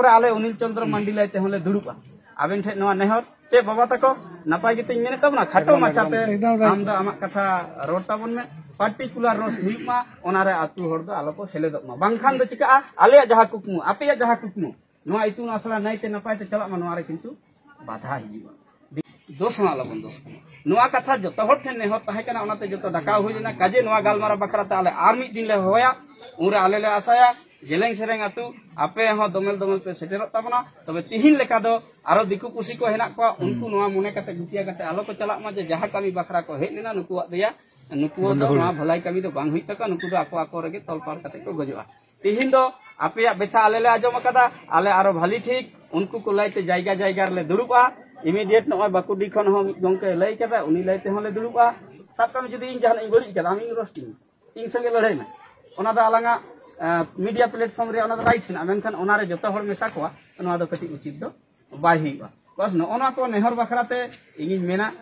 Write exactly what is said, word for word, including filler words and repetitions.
ᱟᱞᱮ ᱚᱱᱤᱞ ᱪᱚᱱᱫᱨᱚ ᱢᱟᱱᱰᱤ ᱞᱟᱹᱭ ᱛᱮᱦᱚᱸ ᱞᱮ ᱫᱩᱲᱩᱵᱼᱟ᱾ ᱟᱵᱮᱱ ᱴᱷᱮᱱ ᱱᱚᱣᱟ ᱱᱮᱦᱚᱨ, ᱪᱮᱫ ᱵᱟᱵᱟ ᱛᱟᱠᱚ, ᱱᱟᱯᱟᱭ ᱜᱮᱛᱚᱧ ᱢᱮᱱᱮᱫ ᱛᱟᱵᱚᱱᱟ, ᱠᱷᱟᱴᱚ ᱢᱟᱪᱷᱟᱛᱮ ᱟᱢ ᱫᱚ ᱟᱢᱟᱜ ᱠᱟᱛᱷᱟ ᱨᱚᱲ ᱛᱟᱵᱚᱱ ᱢᱮ, ᱯᱟᱨᱴᱤᱠᱩᱞᱟᱨ ᱨᱚᱥ ᱦᱩᱭᱩᱜ ᱢᱟ, ᱚᱱᱟᱨᱮ ᱟᱹᱛᱩ ᱦᱚᱲ ᱫᱚ ᱟᱞᱚ ᱠᱚ ᱥᱮᱞᱮᱫᱚᱜ ᱢᱟ, ᱵᱟᱝᱠᱷᱟᱱ ᱫᱚ ᱪᱤᱠᱟᱹᱜᱼᱟ, ᱟᱞᱮᱭᱟᱜ ᱡᱟᱦᱟᱸ ᱠᱩᱠᱢᱩ, ᱟᱯᱮᱭᱟᱜ ᱡᱟᱦᱟᱸ ᱠᱩᱠᱢᱩ, ᱱᱚᱣᱟ ᱤᱛᱩᱱ ᱟᱥᱲᱟ ᱱᱟᱭᱛᱮ ᱱᱟᱯᱟᱭ ᱛᱮ ᱪᱟᱞᱟᱜ ᱢᱟ, ᱱᱚᱣᱟ ᱨᱮ ᱠᱤᱱᱛᱩ ᱵᱟᱫᱷᱟ ᱦᱤᱡᱩᱜᱼᱟ᱾ ᱫᱳᱥ ᱦᱚᱸ ᱟᱞᱚᱵᱚᱱ ᱫᱳᱥ ᱠᱚᱣᱟ᱾ ᱱᱚᱣᱟ ᱠᱟᱛᱷᱟ ᱡᱚᱛᱚ ᱦᱚᱲ ᱴᱷᱮᱱ ᱱᱮᱦᱚᱨ ᱛᱟᱦᱮᱸ ᱠᱟᱱᱟ, ᱚᱱᱟᱛᱮ ᱡᱚᱛᱚ ᱰᱟᱠᱟᱣ ᱦᱩᱭ ᱞᱮᱱᱟ᱾ ᱠᱟᱡᱮ ᱱᱚᱣᱟ ᱜᱟᱞᱢᱟᱨᱟᱣ ᱵᱟᱠᱷᱨᱟ ᱛᱮ ᱟᱞᱮ ᱟᱨ ᱢᱤᱫ ᱫᱤᱱ ᱞᱮ ᱦᱚᱦᱚᱭᱟ, ᱩᱱᱨᱮ ᱟᱞᱮ ᱞᱮ ᱟᱥᱟᱭᱟ ᱡᱮᱞᱮᱧ ᱥᱮᱨᱮᱧ ᱟᱹᱛᱩ ᱟᱯᱮ ᱦᱚᱸ ᱫᱚᱢᱮᱞ ᱫᱚᱢᱮᱞ ᱯᱮ ᱥᱮᱴᱮᱨᱚᱜ ᱛᱟᱵᱚᱱᱟ᱾ ᱛᱚᱵᱮ ᱛᱤᱦᱤᱧ ᱞᱮᱠᱟ ᱫᱚ ᱟᱨᱚ ᱫᱤᱠᱩ ᱯᱩᱥᱤ ᱠᱚ ᱦᱮᱱᱟᱜ ᱠᱚᱣᱟ, ᱩᱱᱠᱩ ᱱᱚᱣᱟ ᱢᱚᱱᱮ ᱠᱟᱛᱮ ᱜᱩᱛᱤᱭᱟ ᱠᱟᱛᱮ ᱟᱞᱚ ᱠᱚ ᱪᱟᱞᱟᱜ ᱢᱟ ᱡᱮ ᱡᱟᱦᱟᱸ ᱠᱟᱹᱢᱤ ᱵᱟᱠᱷᱨᱟ ᱠᱚ ᱦᱮᱡ ᱞᱮᱱᱟ ᱱᱩᱠᱩᱣᱟᱜ ᱫᱚᱭᱟ, ᱱᱩᱠᱩᱣᱟᱜ ᱫᱚ ᱱᱚᱣᱟ ᱵᱷᱟᱹᱞᱟᱹᱭ ᱠᱟᱹᱢᱤ ᱫᱚ ᱵᱟᱝ ᱦᱩᱭᱩᱜ ᱛᱟᱠᱚᱣᱟ, ᱱᱩᱠᱩ ᱫᱚ ᱟᱠᱚ ᱟᱠᱚ ᱨᱮᱜᱮ ᱛᱚᱞᱯᱟᱲ ᱠᱟᱛᱮ ᱠᱚ ᱜᱚᱡᱚᱜᱼᱟ᱾ ᱛᱤᱦᱤᱧ ᱫᱚ ᱟᱯᱮᱭᱟᱜ ᱵᱮᱛᱷᱟ ᱟᱞᱮ ᱞᱮ ᱟᱸᱡᱚᱢ ᱟᱠᱟᱫᱟ, ᱟᱞᱮ ᱟᱨᱚ ᱵᱷᱟᱞᱤ ᱴᱷᱤᱠ ᱩᱱᱠᱩ ᱠᱚ ᱞᱟᱹᱭᱛᱮ ᱡᱟᱭᱜᱟ ᱡᱟᱭᱜᱟ ᱨᱮᱞᱮ ᱫᱩᱲᱩᱵᱼᱟ᱾ ᱤᱢᱤᱰᱤᱭᱮᱴ ᱱᱚᱜᱼᱚᱭ ᱵᱟᱹᱠᱩᱰᱤ ᱠᱷᱚᱱ ᱦᱚᱸ ᱢᱤᱫ ᱜᱚᱝᱠᱮ ᱞᱟᱹᱭ ᱠᱟᱫᱟ, ᱩᱱᱤ ᱞᱟᱹᱭ ᱛᱮᱦᱚᱸ ᱞᱮ ᱫᱩᱲᱩᱵᱼᱟ᱾ ᱥᱟᱵ ᱠᱟᱜ ᱢᱮ ᱡᱩᱫᱤ ᱤᱧ ᱡᱟᱦᱟᱱᱟᱜ ᱤᱧ ᱵᱟᱹᱲᱤᱡ ᱠᱟᱫᱟ, ᱟᱢ ᱤᱧ ᱨᱳᱥᱴᱤᱧ ᱢᱮ, ᱤᱧ ᱥᱚᱸᱜᱮ ᱞᱟᱹᱲᱦᱟᱹᱭ ᱢᱮ, ᱚᱱᱟ ᱫᱚ ᱟᱞᱟᱝᱟᱜ ᱢᱤᱰᱤᱭᱟ ᱯᱞᱟᱴᱯᱷᱚᱨᱢ ᱨᱮ ᱚᱱᱟ ᱫᱚ ᱨᱟᱭᱤᱴᱥ ᱦᱮᱱᱟᱜᱼᱟ, ᱢᱮᱱᱠᱷᱟᱱ ᱚᱱᱟᱨᱮ ᱡᱚᱛᱚ ᱦᱚᱲ ᱢᱮᱥᱟ ᱠᱚᱣᱟ, ᱱᱚᱣᱟ ᱫᱚ ᱠᱟᱹᱴᱤᱡ ᱩᱪᱤᱛ ᱫᱚ ᱵᱟᱭ ᱦᱩᱭᱩᱜᱼᱟ᱾ ᱵᱟᱥ ᱱᱚᱜᱼᱚ ᱱᱚᱣᱟ ᱠᱚ ᱱᱮᱦᱚᱨ ᱵᱟᱠᱷᱨᱟ ᱛᱮ ᱤᱧᱤᱧ ᱢᱮᱱᱟ,